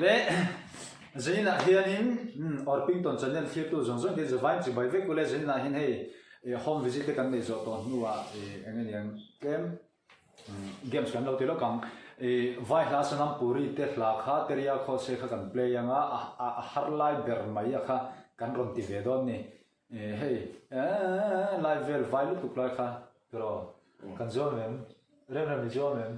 Le Zaninah hianin Orpington channel thlirtu zawng zawng te zavain chibai vek ule Zaninah hian hei home visit te kan neih zawh tawh hnuah eng nge niang tlem games kan lo ti lawk ang. Vai hla Sanam Puri te hla kha Teria Khawse kha kan play anga a har lai ber mai a kha kan rawn ti ve dawn ni. Hei lai vel vai lutuk lai kha tiraw kan zuam em rem rem i zuam em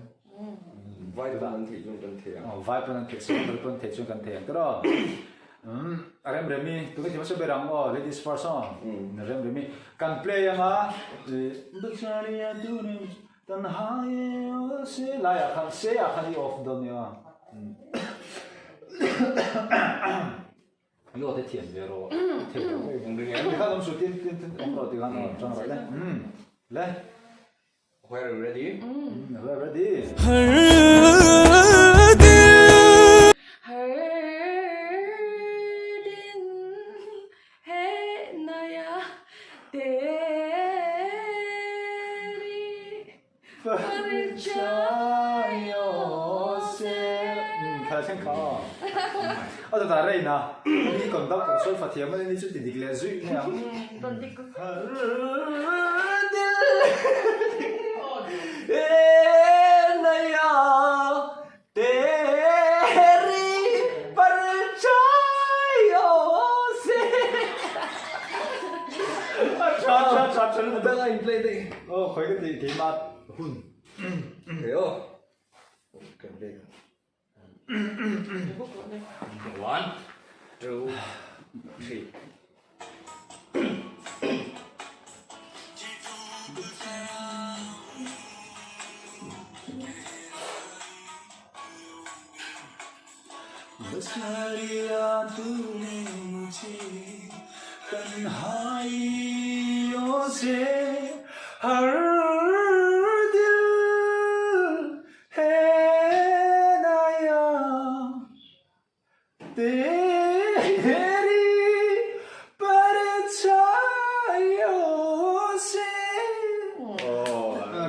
vai pawn an theih chuan kan thei ang vai pawn an theih chuan kan pawn theih chuan kan thei ang tiraw rem remi tunge thim hmasa ber ang aw ladies first aw rem remi kan play anga lai ah khan se ah khan i off dawn nia Yo te thiam ve rawh. Thei lo mai. Ti khan awm su tin tin tin awm rawh ti khan awm tang rawh le. Le. Where are you ready? We are ready. Har din he naya teri A ta rein a, ni conductor sawi fa thiam a ni chu ti dik leh zuih mai ang. Aw khawi ka tih keimah hun. Thei aw. Kan vek. One, two, three.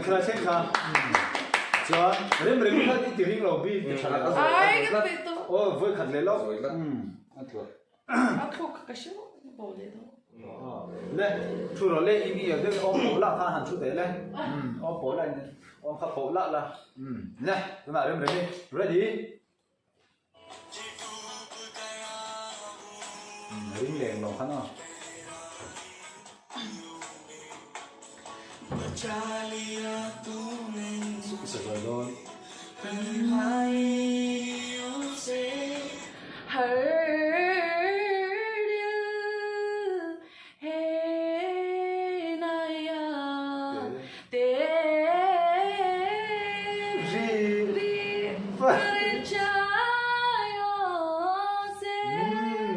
Khelai thleng kha chuan rem rem kha i ti ring lo bik ti tha leh Ai ka ti tawh. Aw vawi khat leh lawk. A tluah. A thluk ka hre bo leh dawn. Le thu rawh le i mi deuh awm pawh lah khan han thu teh le. Awm pawh lah in awm kha pawh lah la. Le tunah rem rem i ready. Ring leng lo khan aw. Sa zawi dawn.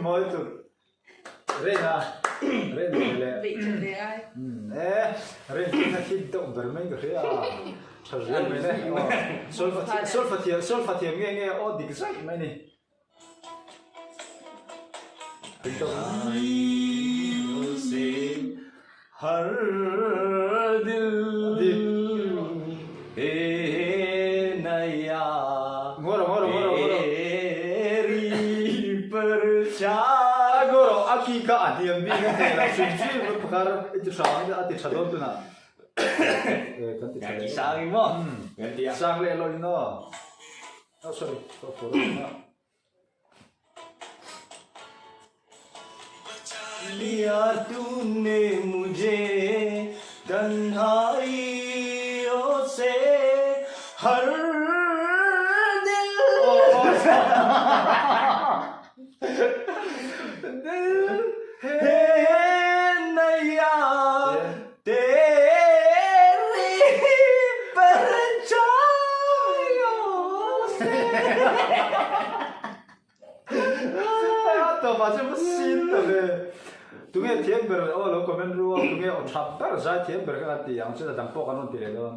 Mawi tuk. Reina. Reina le. E Rein chu kha hit deuh ber mai ka hria. Tha riau mai le. Solfa solfa thiam solfa thiam nge nge aw dik zaih mai ni. Sang leh lo in aw. Oh sorry, Liya tune mujhe tanhaiyon se har dil dil hai naya teri parchhaiyon se. Tawpa chu va sin ta ve. Tunge thiam ber aw lo comment ru a, tunge aw tha ber zai thiam ber kha kan ti ang chuan a dang pawh kan rawn ti leh dawn.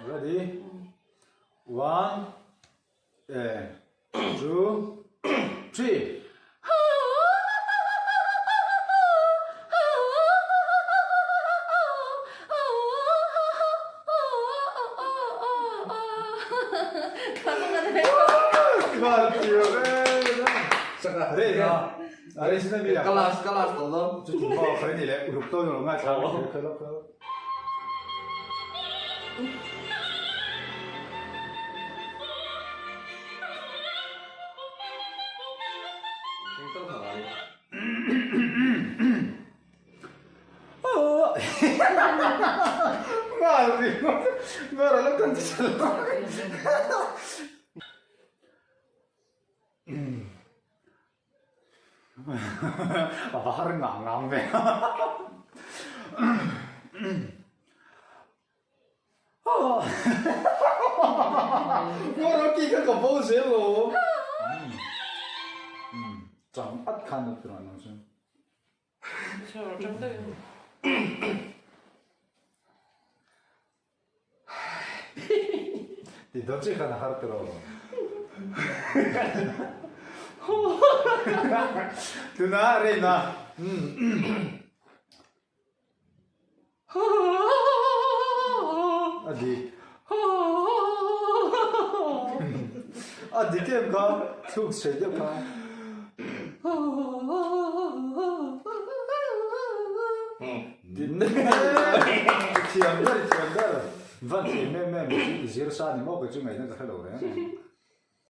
Ready? One, two, three. Class class tawh dawn. Chuti maw khawi ni leh uluk tawn rawh ngaithla khawi lawk lawk. A va har ngang ngang ve. Ngawr ki kha ka bo zel lo. Chang at khan na tura nang chu. Ti dawn chi khan a har tawh lo. Tuna Reina. A dik. A dik em kha thluk chhe deuh kha. Thiam ber thiam ber. Van thiam em em i zir sa ni maw kei chu ngaihna ka hre lo reng.